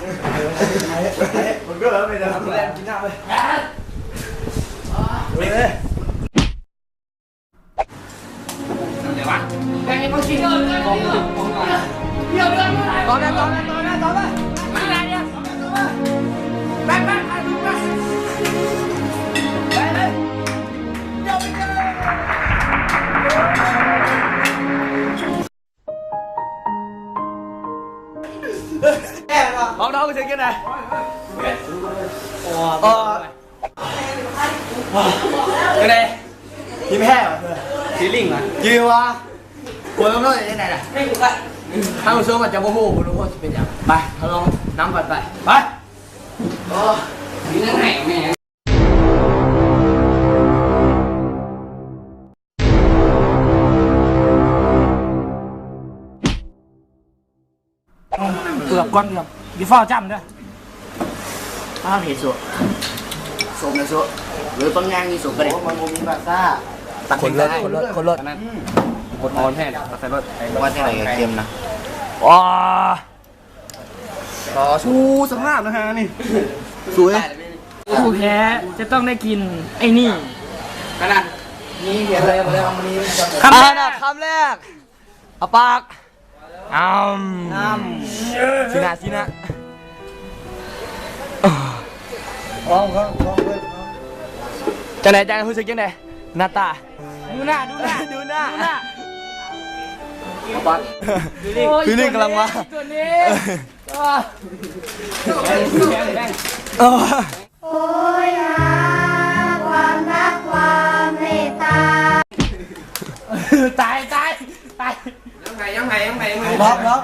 ເບິ່ງເດີ ໄປເດີ ແລ່ນກິນນ້ຳເລີຍ ເອີຍ. ລອງເດາເບິ່ງຊິເປັນຈັ່ງໃດ? ອໍ ຈັ່ງໃດ? ຍິ້ມແຮງຫວະ ຟີລລິ້ງຫວະ ຈື່ຫວະ ຜົນລະເມີດຈັ່ງໃດລະ? ທ່ານຜູ້ຊົມອາດຈະບໍ່ຮູ້ ບໍ່ຮູ້ວ່າຊິເປັນຫຍັງ. ໄປ ເຮົາລອງນຳກັນໄປ ໄປ. ໂອ້ ມີແນວໃຫ້ແມ່ ເປືອກກ່ອນ ເປືອກ ຢ່າຟ້າວຈ້ຳເດີ. ອ້າວ ເຮັດໂຊະ ສົມນະໂຊະ ຫຼືຕົ້ນຍາງນີ້ສົມກະເດັດ ໂອ້ ມັນບໍ່ມີບາຊາ ຕັກ ຄົນເລີດ ຄົນເລີດ ຄົນເລີດ ອືມ ຄົນອ່ອນແທ້ ຕັກໃສ່ເລີດ ວ່າຈັ່ງໃດກໍເຄັມນະ. ອໍ ຕໍ່ສູ້ສະພາບນະຮະນີ້ ສວຍ ຜູ້ແພ້ຈະຕ້ອງໄດ້ກິນໄອ້ນີ້ ຂະໜາດນີ້ ຄຳແລກ ຄຳແລກ ເອົາປາກ ອຳ ຊີ້ໜ້າ ຊີ້ໜ້າ ລອງ ລອງ ລອງເບິ່ງ ຈັ່ງໃດ ຈັ່ງ ຮູ້ສຶກຈັ່ງໃດ ໜ້າຕາ ດູໜ້າ ດູໜ້າ ດູໜ້າ ດູໜ້າ. ໂອ້ຍ ຟີລິ້ງກຳລັງມາ ໂຕນີ້ ໂອ້ຍ ຫາຄວາມຮັກຄວາມເມດຕາ ຕາຍ ຕາຍ ຕາຍ ຍັງໄງ ຍັງໄງ ຍັງໄງ ຍັງໄງ ລັອກ ລັອກ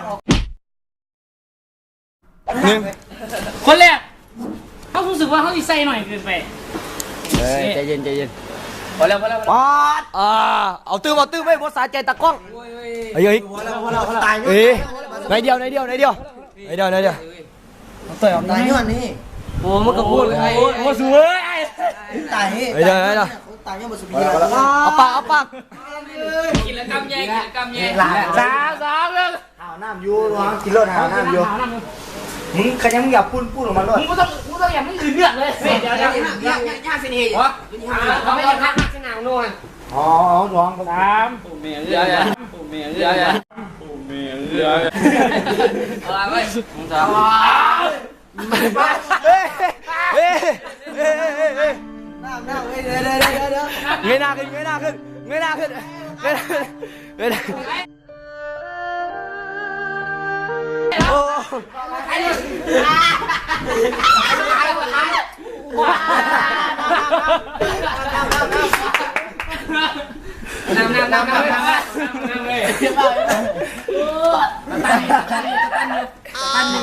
ໜຶ່ງ ຄົນແລກ ເຮົາຮູ້ສຶກວ່າເຮົາຊິໃສ່ໜ້ອຍເກີນໄປ ເອີຍ ໃຈເຢັນ ໃຈເຢັນ ພໍແລ້ວ ພໍແລ້ວ ປາດ ອ່າ ເອົາຕື່ມ ເອົາຕື່ມເວີຍ ບໍ່ສາໃຈຕາກ້ອງ ໂອ້ຍ ເອີຍ ເອີຍ ພໍແລ້ວ ພໍແລ້ວ ຕາຍ ເອີຍ ໜ້ອຍດຽວ ໜ້ອຍດຽວ ໜ້ອຍດຽວ ໜ້ອຍດຽວ ໜ້ອຍດຽວ ເອົາຕໍ່ ຕາຍຍ້ອນນີ້ ໂອ້ ມັນກໍໂພດ ໂອ້ ໂອ້ ສູເອີຍ ຕາຍ ເອີຍ ໄດ້ ໄດ້ ຕາຍຍ້ອນບໍ່ສຸກ ເອົາປາກ ເອົາປາກ ກິນລະກຳໃຫຍ່ ກິນລະກຳໃຫຍ່ ສາມ ສອງ ໜຶ່ງ ຫາວນ້ຳຢູ່ ລະວັງກິນໂລດ ຫາວນ້ຳຢູ່ ມຶງຂະຍັງຢາກປຸ້ນ ປຸ້ນອອກມາໂລດ ມຶງບໍ່ຕ້ອງ ມຶງບໍ່ຕ້ອງຢາກ ມຶງອື່ນເລືອກເລີຍ ດຽວ ດຽວ ດຽວ ເອົາ ເອົາ ເອົາ ເອົາ ເອົາ ເອົາ ສາມ ໂອ້ແມ່ເອີຍ ໂອ້ແມ່ເອີຍ ໂອ້ແມ່ເອີຍ ເອົາລະເວີຍ ເຮີ້ຍ ເຮີ້ຍ ເຮີ້ຍ ເຮີ້ຍ ເຮີ້ຍ ນ້ຳ ນ້ຳ ເອີຍ ເດີ ເດີ ເດີ ເດີ ເງີຍໜ້າຂຶ້ນ ເງີຍໜ້າຂຶ້ນ ເງີຍໜ້າຂຶ້ນ ເງີຍໜ້າຂຶ້ນ ເງີຍໜ້າ ໂອ້ ນ້ຳ ນ້ຳ ນ້ຳ ນ້ຳ ນ້ຳ ນ້ຳ ເງີຍໜ້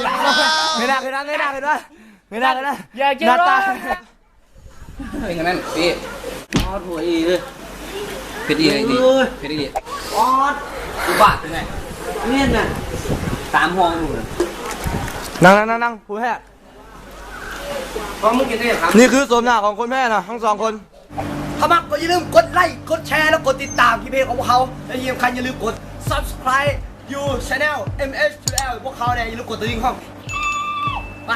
າຂຶ້ນມາ ເງີຍໜ້າຂຶ້ນມາ ເງີຍໜ້າຂຶ້ນມາ ຢ່າກິນ ໜ້າຕາ ເອີຍ ນັ້ນ ພີ່ ອອດ ໂອ້ຍ ເຜັດອີ່ຫຼີ ເຜັດອີ່ຫຼີ ໂອ້ຍ ເຜັດອີ່ຫຼີ ອອດ ອຸບາດ ເປັນໄງ ແມ່ນນະ ຕາມຫ້ອງຢູ່ ນັ່ງ ນັ່ງ ນັ່ງ ຜູ້ແພ້ ນີ້ຄືໂສມໜ້າຂອງຄົນແພ້ນະ ທັງສອງຄົນ ຖ້າມັກກໍຢ່າລືມກົດໄລ ກົດແຊ ແລະ ກົດຕິດຕາມທີ່ເພຈຂອງພວກເຮົາ ແລະ ທີ່ສຳຄັນຢ່າລືມກົດ Subscribe You Channel ເອັມເອັສ ພວກເຮົາແດ່ ຢ່າລືມກົດກະດິ່ງຫ້ອງ ໄປ.